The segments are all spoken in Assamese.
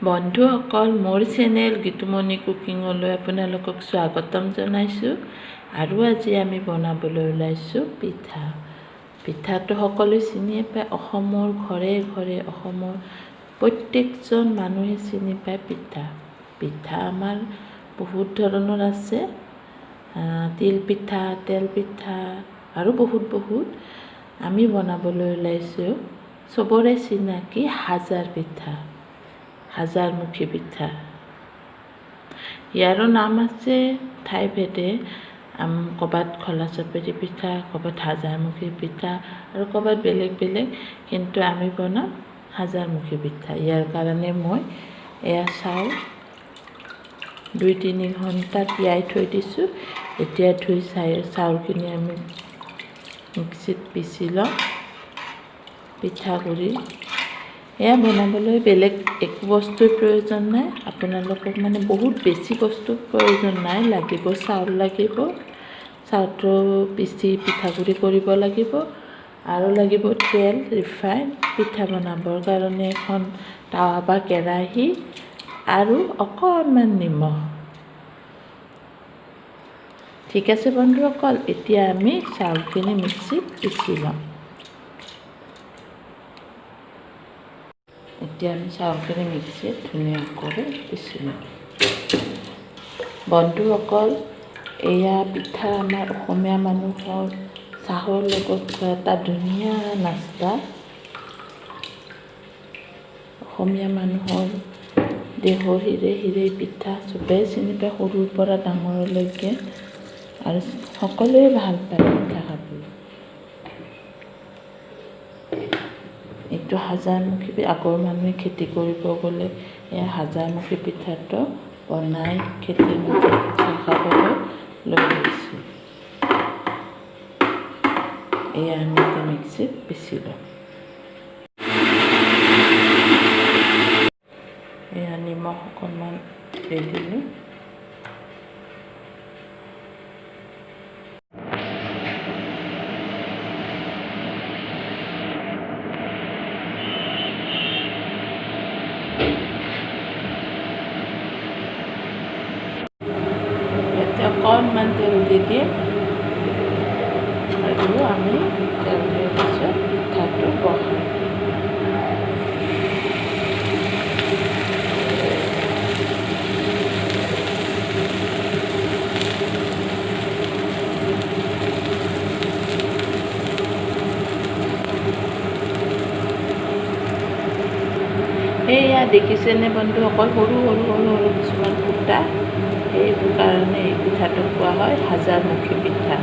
বন্ধুসকল, মোৰ চেনেল গীতুমণি কুকিঙলৈ আপোনালোকক স্বাগতম জনাইছোঁ। আৰু আজি আমি বনাবলৈ ওলাইছোঁ পিঠা। পিঠাটো সকলোৱে চিনিয়ে পায়, অসমৰ ঘৰে ঘৰে অসমৰ প্ৰত্যেকজন মানুহে চিনি পায় পিঠা। পিঠা আমাৰ বহুত ধৰণৰ আছে, তিল পিঠা, তেল পিঠা আৰু বহুত বহুত। আমি বনাবলৈ ওলাইছোঁ চবৰে চিনাকি হাজাৰ পিঠা, হাজাৰমুখী পিঠা। ইয়াৰো নাম আছে ঠাইভেদে, ক'ৰবাত খোলা চাপৰি পিঠা, ক'ৰবাত হাজাৰমুখী পিঠা আৰু ক'ৰবাত বেলেগ বেলেগ, কিন্তু আমি বনাম হাজাৰমুখী পিঠা। ইয়াৰ কাৰণে মই এয়া চাউল 2-3 ঘণ্টা তিয়াই থৈ দিছোঁ। এতিয়া ধুই চাউলখিনি আমি মিক্সিত পিচি লওঁ পিঠাগুড়ি। এয়া বনাবলৈ বেলেগ একো বস্তুৰ প্ৰয়োজন নাই, আপোনালোকক মানে বহুত বেছি বস্তুৰ প্ৰয়োজন নাই। লাগিব চাউল লাগিব, চাউলটো পিচি পিঠাগুড়ি কৰিব লাগিব, আৰু লাগিব তেল, ৰিফাইন, পিঠা বনাবৰ কাৰণে এখন টাৱা বা কেৰাহী আৰু অকণমান নিমখ। ঠিক আছে বন্ধুসকল, এতিয়া আমি চাউলখিনি মিক্সিত পিচি ল'ম। এতিয়া আমি চাউলখিনি মিক্সিত ধুনীয়াকৈ পিচি ল'ম। বন্ধুসকল, এয়া পিঠা আমাৰ অসমীয়া মানুহৰ চাহৰ লগত খোৱা এটা ধুনীয়া নাস্তা। অসমীয়া মানুহৰ দেহৰ হিৰে হিৰে পিঠা চবেই চিনি পায়, সৰুৰ পৰা ডাঙৰলৈকে, আৰু সকলোৱে ভাল পায় পিঠা খাবলৈ। এইটো হাজাৰমুখী, আগৰ মানুহে খেতি কৰিব গ'লে এই হাজাৰমুখী পিঠাটো বনাই খেতিৰ মাজত চাহ খাবলৈ লৈ গৈছিল। এয়া আমি এতিয়া মিক্সিত পিচি ল'ম। এয়া নিমখ অকণমান দি দিলোঁ। ইয়াতে অকণমান তেল দি দিম আৰু আমি তেল দিয়াৰ পিছত পিঠাটো বহাই দিম। এইয়া দেখিছেনে বন্ধুসকল, সৰু সৰু সৰু সৰু কিছুমান ফুটা, সেইটো কাৰণে এই পিঠাটো কোৱা হয় হাজাৰমুখী পিঠা।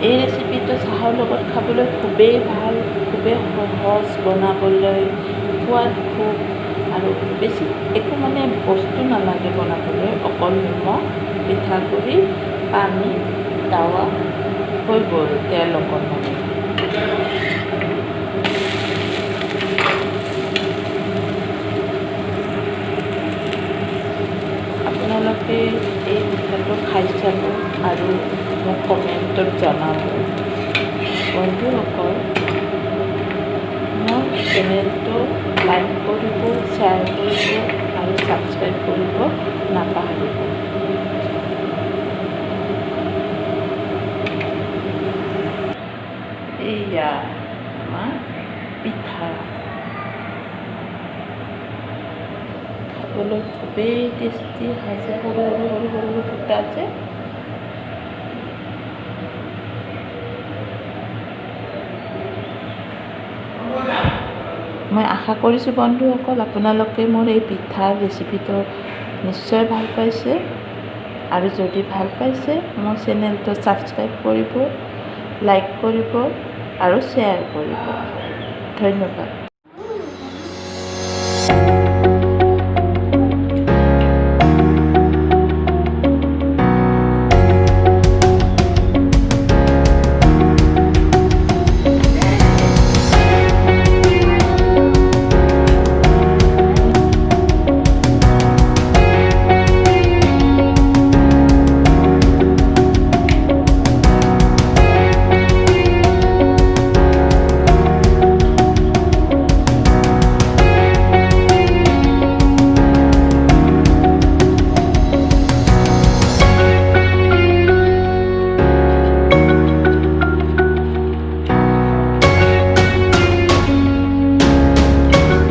এই ৰেচিপিটো চাহৰ লগত খাবলৈ খুবেই ভাল, খুবেই সহজ বনাবলৈ, সোৱাদ খুব, আৰু বেছি একো মানে বস্তু নালাগে বনাবলৈ, অকল নিমখ, পিঠাগুড়ি, পানী, টাৱা হৈ গ'ল, তেল অকণমান। আপোনালোকে এই পিঠাটো খাই চাব আৰু মোক কমেণ্টত জনাব। বন্ধুসকল, মোৰ চেনেলটো লাইক কৰিব, শ্বেয়াৰ কৰিব আৰু ছাবস্ক্ৰাইব কৰিব নাপাহৰিব। এইয়া আমাৰ পিঠা খাবলৈ খুবেই টেষ্টি। হাজাৰ সৰু সৰু সৰু সৰু সৰু ফুটা আছে। মই আশা কৰিছোঁ বন্ধুসকল, আপোনালোকে মোৰ এই পিঠাৰ ৰেচিপিটো নিশ্চয় ভাল পাইছে, আৰু যদি ভাল পাইছে মোৰ চেনেলটো ছাবস্ক্ৰাইব কৰিব, লাইক কৰিব আৰু শ্বেয়াৰ কৰিব। ধন্যবাদ।